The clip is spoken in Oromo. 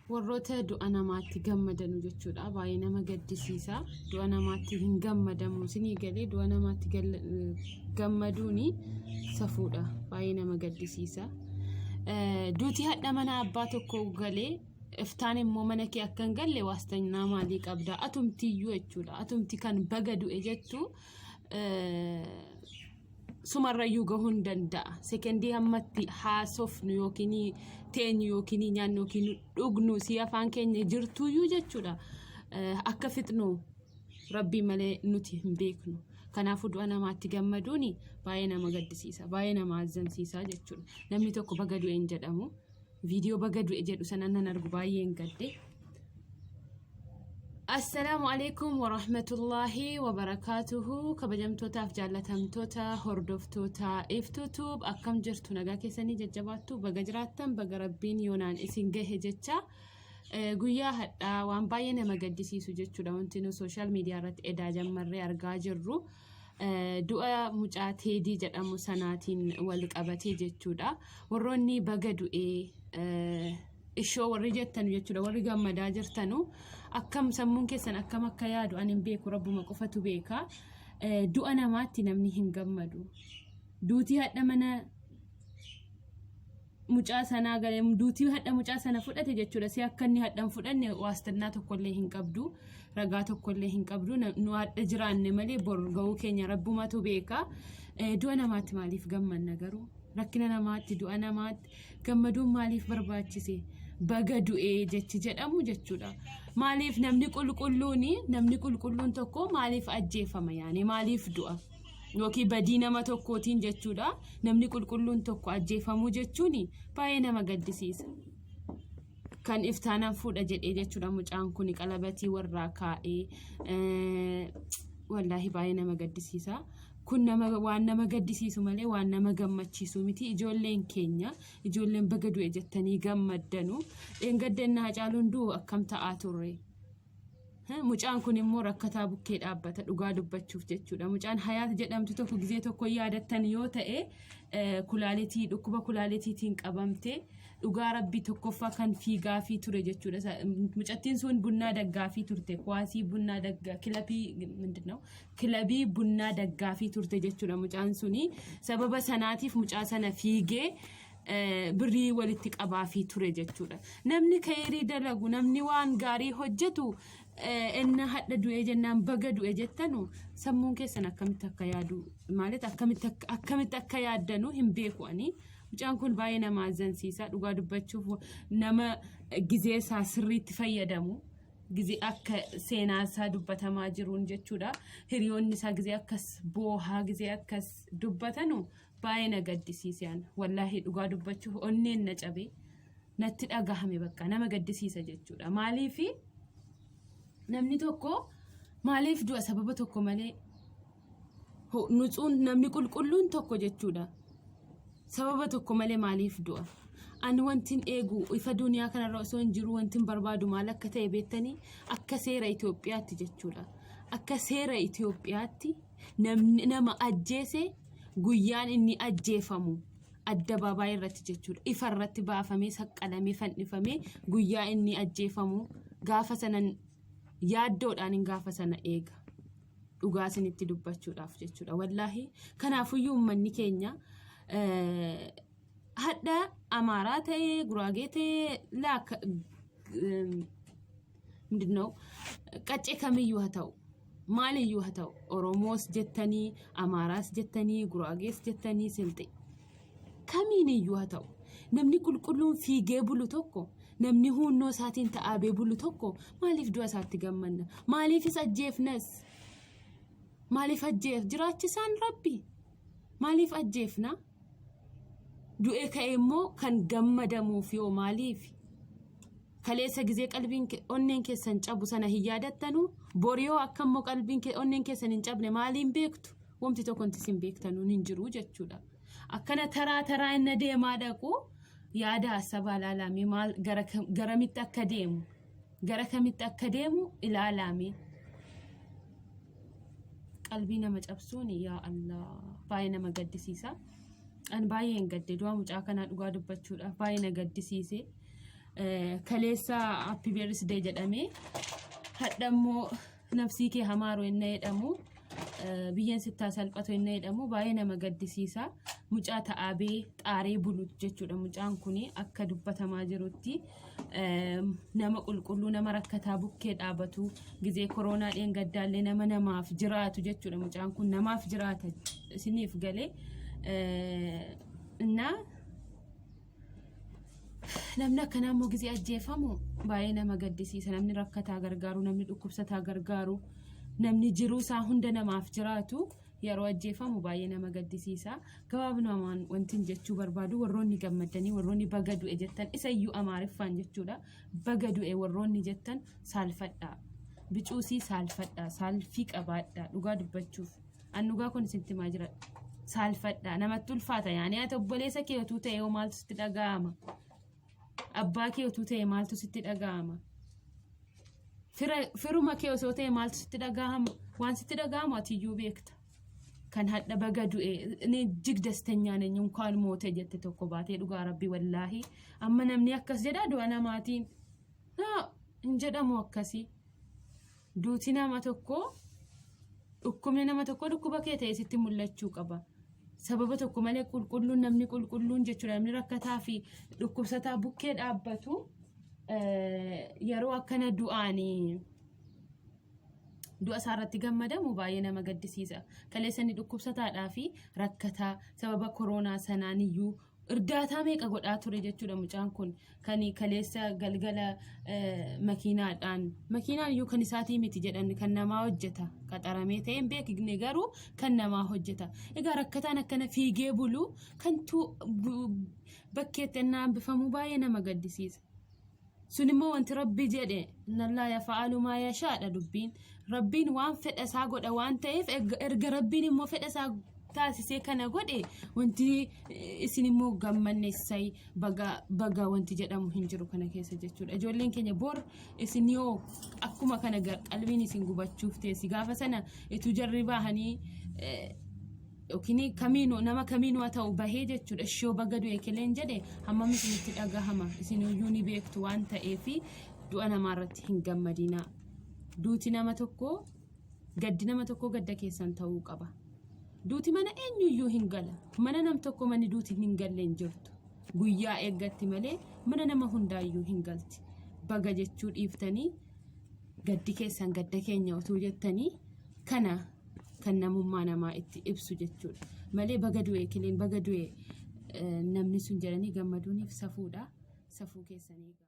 Warroota du'a namaatti gammadanu jechuudha. Baay'ee nama gaddisiisa. Du'a namaatti hin gammadamu. Isinii galee du'a namaatti gammaduuni safuudha. Baay'ee nama gaddisiisa. Duuti hadha mana abbaa tokko galee iftaan immoo mana kee akka hin galle waastannaa maalii qabda? Atumtiyyuu jechuudha. Atumti kan baga du'e jettu sumarrayyuu gahuu hin danda'a. Sekendii hammatti haasofnu yookiin teenyu yookiin nyaannu yookiin dhugnu si afaan keenya jirtuyyuu jechuudha. Akka fixnu rabbii malee nuti hin beeknu. Kanaafuu du'a namaatti gammaduun baay'ee nama gaddisiisa, baay'ee nama azzansiisa jechuudha. Namni tokko baga du'e hin jedhamu. Viidiyoo baga du'e jedhu sana nan argu baay'een gadde. Assalaamu alaikum warahmatullaahi wabarakaatuhu. Kabajamtootaaf jaallatamtoota hordoftoota Iftuutuub, akkam jirtu? Nagaa keessanii? Jajjabaattu? Baga jiraattan, baga rabbiin yoonaan isin gahe jecha. Guyyaa hadhaa waan baay'ee nama gaddisiisu jechuudha wanti nu social media irratti edaa jammarree argaa jirru. Du'a mucaa Teedii jedhamu sanaatiin wal qabatee jechuudha. Warroonni baga du'ee ishoo warri jettanu jechuudha, warri gammadaa jirtanu, akkam sammuun keessan akkam akka yaadu ani hin beeku, rabbuma qofatu beeka. Du'a namaatti namni hin gammadu. Duutii hadha mana mucaa sanaa galee duutii hadha mucaa sana fudhate jechuudha. Si akka inni hadha hin fudhanne waastannaa tokkollee hin qabdu. Ragaa tokkollee hin qabdu. Nu hadha jiraanne malee bor ga'uu keenya rabbumatu beeka. Du'a namaatti maaliif gammanna garuu? Rakkina namaatti, du'a namaatti gammaduun maaliif barbaachise? Baga du'ee jechi jedhamu jechuudha. Maaliif namni qulqulluun tokko maaliif ajjeefama, yaani maaliif du'a? Yookiin badii nama tokkootiin jechuudha. Namni qulqulluun tokko ajjeefamuu jechuun baay'ee nama gaddisiisa. Kan iftaanan fuudha jedhee jechuudha mucaan kun qalabatii warraa kaa'ee, wallaahi baay'ee nama gaddisiisa. Kun nama waan nama gaddisiisu malee waan nama gammachiisu miti. Ijoolleen keenya, ijoolleen baga du'e jettanii gammaddanu. Dheengaddannaa Hacaaluun du'u akkam ta'aa turre? Mucaan kun immoo rakkataa bukkee dhaabbata dhugaa dubbachuuf jechuudha. Mucaan Hayaat jedhamtu tokko gizee tokko yaadattan yoo ta'e, kulaalitii, dhukkuba kulaalitiitiin qabamte. Dhugaa rabbii tokkoffaa kan fiigaafii ture jechuudha. Mucattiin sun bunnaa daggaafii turte. Kuwaasii bunnaa daggaa kilabii ምንድን kilabii bunnaa daggaafii turte jechuudha mucaan suni. Sababa sanaatiif mucaa sana fiigee birrii walitti qabaafii ture jechuudha. Namni kayrii dalagu, namni waan gaarii hojjetu, inna hadha du'ee jennaan baga du'e jettanu, sammuun keessan akkamitti akka yaadu, maalit akkamitti akka yaaddanu hin beeku ani. Mucaan kun baay'ee nama azzansiisa dhugaa dubbachuuf. Nama gizee isaa sirriitti fayyadamu, gizee akka seenaa isaa dubbatamaa jiruun jechuudha. Hiriyoonni isaa gizee akkas boohaa, gizee akkas dubbatanu baay'ee na gaddisiise ana. Wallaahi dhugaa dubbachuuf onneen na cabe, natti dhagahame, bakka nama gaddisiisa jechuudha. Maaliifi namni tokko maaliif du'a sababa tokko malee? Nutsuun namni qulqulluun tokko jechuudha. Sababa tokko malee maaliif du'a? Ani wantin eegu ifa duniyaa kanarra osoo hin jiru, wantin barbaadu maal akka ta'e beektanii? Akka seera Itoophiyaatti jechuudha. Akka seera Itoophiyaatti namni nama ajjeese guyyaan inni ajjeefamu addabaabaayii irratti jechuudha. Ifa irratti baafamee, saqqalamee, fannifamee guyyaa inni ajjeefamu gaafa sanan yaaddoodhaan hin gaafa sana eega. Dhugaa isinitti dubbachuudhaaf jechuudha. Wallaahi kanaafuyyuu uummanni keenya hadha Amaaraa ta'ee, Guraagee ta'ee, laaka ምንድን ነው qaccee kamiyyuu haa ta'u, maaliyyuu haa ta'u, Oromoos jettanii, Amaaraas jettanii, Guraagees jettanii, Silxe kamiiniyyuu haa ta'u, namni qulqulluun fiigee bulu tokko, namni hunnoo isaatiin ta'aabee bulu tokko maaliif du'a isaatti gammanna? Maaliifis ajjeefnas? Maaliif ajjeef? Jiraachisaan rabbi, maaliif ajjeefna? Du'ee ka'ee immoo kan gammadamuuf yoo maaliif? Kaleessa gizee qalbiin onneen keessan cabu sana hin yaadattanu? Boriyoo akka immoo qalbiin onneen keessan hin cabne maaliin beektu? Wanti tokko wanti isin beektanuun hin jiru jechuudha. Akkana taraa taraa inni deemaa dhaqu yaada asabaa ilaalame, maal garamitti akka deemu, gara kamitti akka deemu ilaalame. Qalbii nama cabsuun, yaa Allah, baay'ee nama gaddisiisa. Ani baay'ee hin gadde du'a mucaa kanaa dhugaa dubbachuudhaaf, baay'ee na gaddisiise. Kaleessa happy birthday jedhamee, hadhammoo nafsii kee hamaaru inni jedhamu, biyyeen sittaa salphatu inni jedhamu, baay'ee nama gaddisiisa. Mucaa ta'aabee xaaree bulu jechuudha. Mucaan kun akka dubbatamaa jirutti nama qulqulluu, nama rakkataa bukkee dhaabatu, gizee koronaa dheengaddaallee nama namaaf jiraatu jechuudha. Mucaan kun namaaf jiraata isiniif galee. Innaa namni akkanaa immoo gizee ajjeefamu baay'ee nama gaddisiisa. Namni rakkataa gargaaru, namni dhukkubsataa gargaaru, namni jiruu isaa hunda namaaf jiraatu yeroo ajjeefamu baay'ee nama gaddisiisa. Gabaabumaan wanti jechuu barbaadu, warroonni gammadanii, warroonni baga du'e jettan, isayyuu Amaariffaan jechuudha. Baga du'e warroonni jettan, saalfadhaa. Bicuusii saalfadhaa, saalfii qabaadhaa dhugaa dubbachuuf. An dhugaa kun isinitti himaa jira. Saalfadhaa, namatti ulfaata yaani. Ati obboleessa kee utuu ta'e hoo maaltu sitti dhaga'ama? Abbaa kee utuu ta'e maaltu sitti dhaga'ama? Firuma kee osoo ta'e maaltu sitti dhaga'ama? Waan sitti dhaga'amu atiyyuu beekta. Kan hadha baga du'e ni jigdastenyaa ነኝ እንኳን ሞተ jette tokko baatee, dhugaa rabbi wallaahi amma namni akkas jedha du'a namaatiin hin jedhamu akkasii. Duuti nama tokko, dhukkubni nama tokko dhukkuba kee ta'e sitti mul'achuu qaba. Sababa tokko malee qulqulluun, namni qulqulluun jechuudha, namni rakkataa fi dhukkubsataa bukkee dhaabbatu yeroo akkana du'aanii du'a isaarratti gammadamu baay'ee nama gaddisiisa. Kaleessa inni dhukkubsataadhaa fi rakkataa sababa koronaa sanaan iyyuu irdaataa meeqa godhaa ture jechuudha mucaan kun. Kan kaleessa galgala makiinaadhaan, makiinaan iyyuu kan isaatii miti jedhan, kan namaa hojjeta, qaxaramee ta'e hin beekne garuu kan namaa hojjeta. Egaa rakkataan akkana fiigee bulu kan bakkeetti ennaa hambifamuu baay'ee nama gaddisiisa. Sun immoo wanti rabbi jedhe إن الله يفعل ما يشاء dha dubbiin. Rabbiin waan fedha isaa godha waan ta'eef, erga rabbiin immoo fedha isaa taasisee kana godhe, wanti isin immoo gammanneessai baga baga wanti jedhamu hin jiru kana keessa jechuudha. Ijoolleen keenya bor isin yoo akkuma kana qalbiin isin gubachuuf teessi, gaafa sana ituu jarri bahanii yookiin kamiinuu, nama kamiinuu haa ta'u bahee jechuudha, ishoo baga du'e keleen jedhe, hammam isinitti dhagahama isin iyyuu ni beektu waan ta'eef, du'a namaarratti hin gammadinaa. Duuti nama tokkoo gaddi nama tokkoo gadda keessan ta'uu qaba. Duuti mana eenyuyyuu hin gala. Mana nam tokko manni duuti hin galle hin jirtu. Guyyaa eeggatti malee mana nama hundaayyuu hin galti. Baga jechuu dhiiftanii gaddi keessan gadda keenya utuu jettanii, kana kan namummaa namaa itti ibsu jechuudha. Malee baga du'e kileen, baga du'e namni sun jedhanii gammaduuniif safuudha. Safuu keessanii.